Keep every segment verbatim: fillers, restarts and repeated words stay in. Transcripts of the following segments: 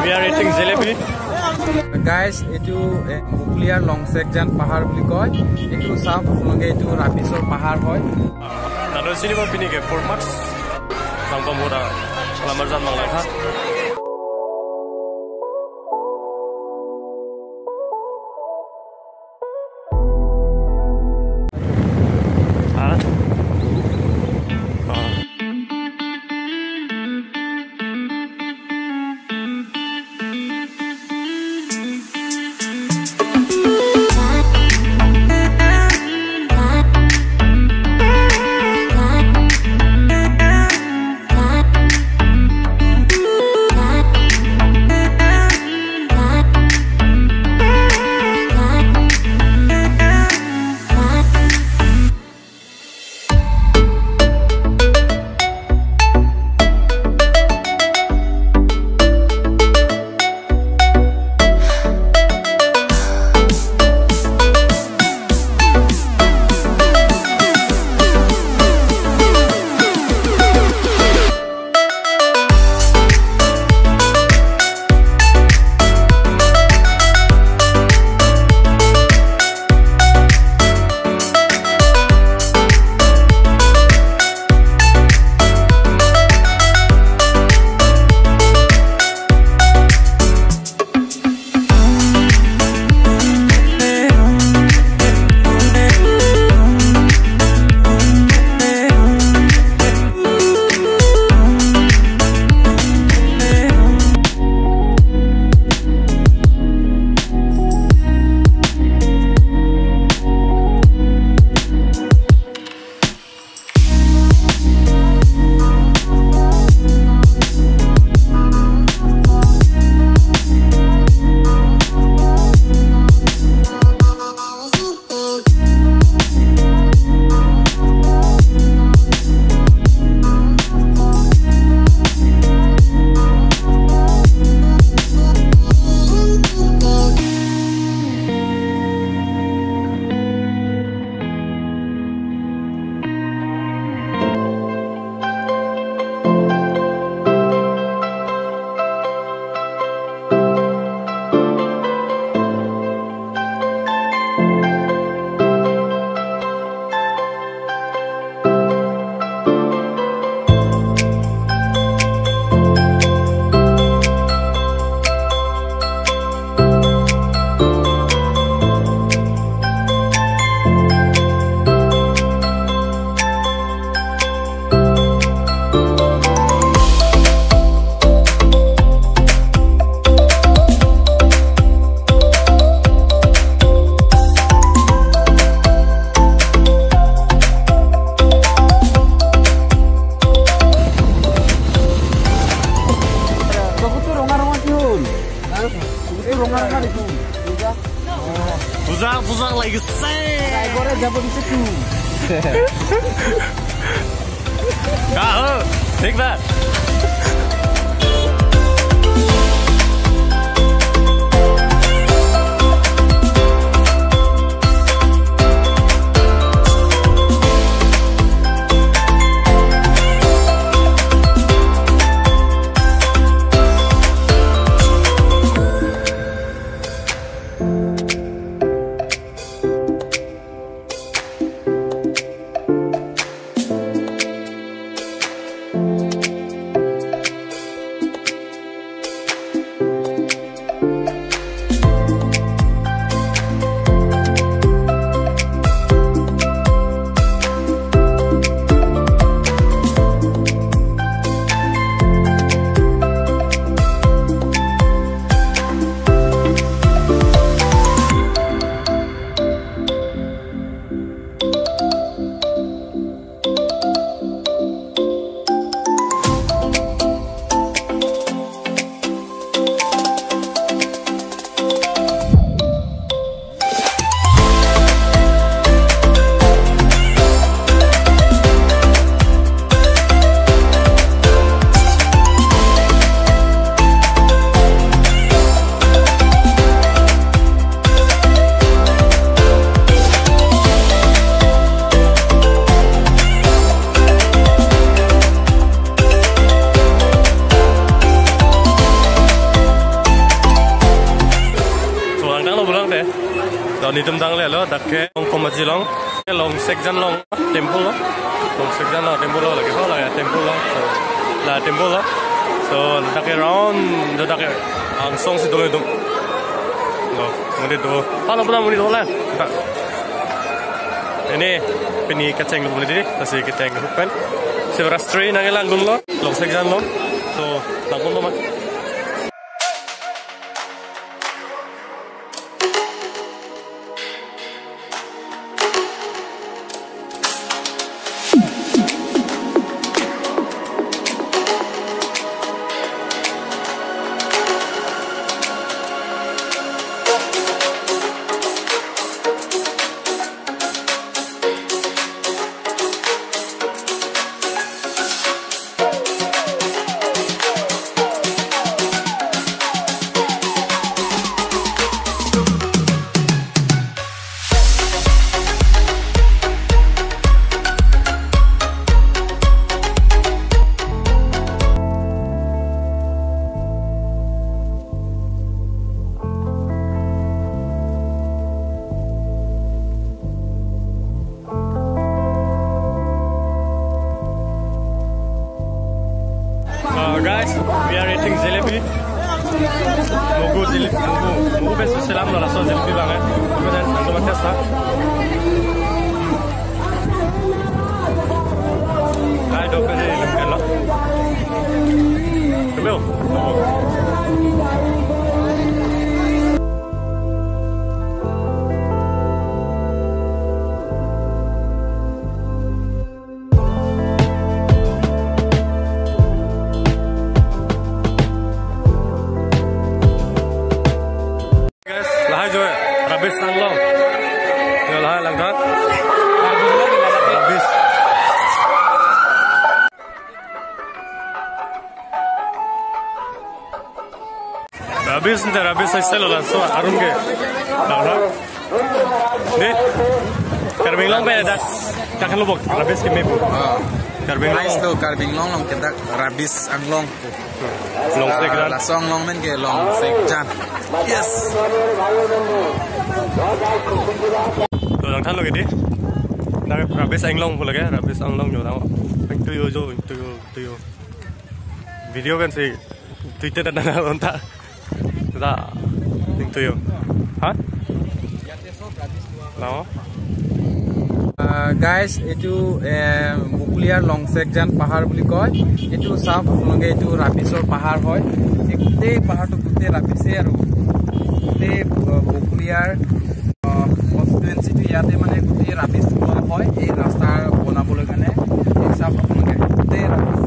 We are eating jalebi. Guys, এইটো, এ, মুকলিয়াৰ লংচেকজান পাহাৰ বুলি কয়। এইটো চাওক আপোনালোকে, এইটো ৰাফিছৰ পাহাৰ হয়। Nalo sini mo pini ke four marks. Langpam hoda. Lamar jam lang lang ha. Puja, puja lagi se. Kaho, thik ba? Netum danglelo, dak ke Longkom Aji along, Longsekjan along temple lo, Longsekjan along temple lo, lake ho lake temple lo, so, la temple lo, so, dak ke round, dak ke angsong si dolo netum. Lo, muni do, palo pula muni do la, dak. Pini, pini kecheng lo muni di, lasi kecheng lo pen. Shivratri nangkelang dunlo, Longsekjan along, so, nangkun lo ma. Uh, guys, we are eating jalebi. Mugu jalebi, mugu, mugu best selam lo, laso jalebi bang, eh. Mugu dan, laso mates, ha. Hai, dokter ni, dokter lo. Hello. Guys, lahai jo, Rabish Anglong. Jo lahai langkha. Rabish. Rabish, ente Rabish sai selo laso arum ke. Dahra. Di. Karbi Anglong pen dak. Dak kan lubuk Rabish ke mebu. Ah. Karbi Anglong. Nice lo, Karbi Anglong along ke dak Rabish Anglong. Longsekjan. Ah, laso Anglong men ke Longsekjan. Yes. To langthan lo ke di. Dak Rabish Anglong pu lake, Rabish Anglong jo dang. Ingtuiyo jo, ingtuiyo, ingtuiyo. Video kan si Twitter na na onta. Da, ingtuiyo. Ha? No. Uh, guys, এইটো, এ, বকলিয়াৰ লংচেকজান পাহাৰ বুলি কয়। এইটো চাওক আপোনালোকে, এইটো ৰাবিছৰ পাহাৰ হয়। এই গোটেই পাহাৰটো গোটেই ৰাবিছে আৰু গোটেই, আ, বকলিয়াৰ কনষ্টিটুৱেঞ্চিটো ইয়াতে মানে গোটেই ৰাবিছ থোৱা হয় এই ৰাস্তা বনাবলৈ কাৰণে। এই চাওক আপোনালোকে গোটেই ৰাবিছ,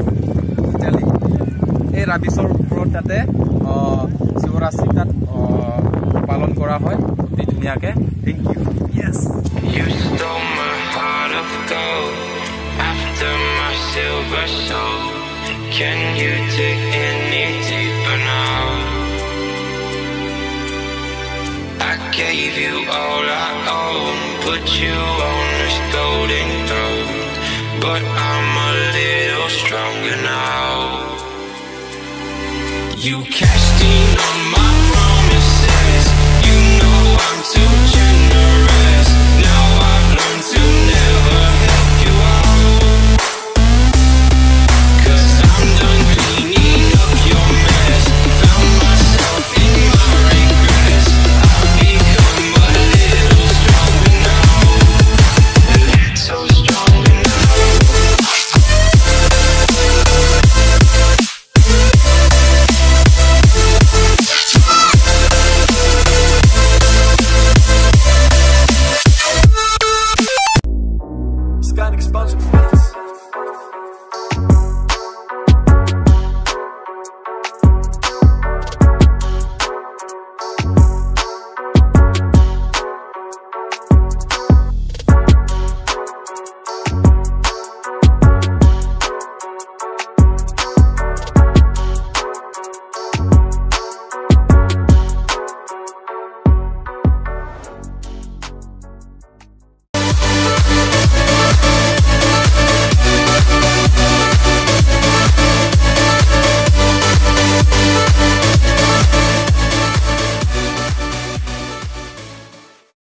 totally এই ৰাবিছৰ ওপৰত তাতে, আহ, শিৱৰাত্ৰি তাত, আহ, পালন কৰা হয় অতি ধুনীয়াকে। Thank you। Yes। You stole my heart of gold after my silver soul. Can you dig any deeper now? I gave you all I own, put you on this golden throne, but I'm a little stronger now. You cashed in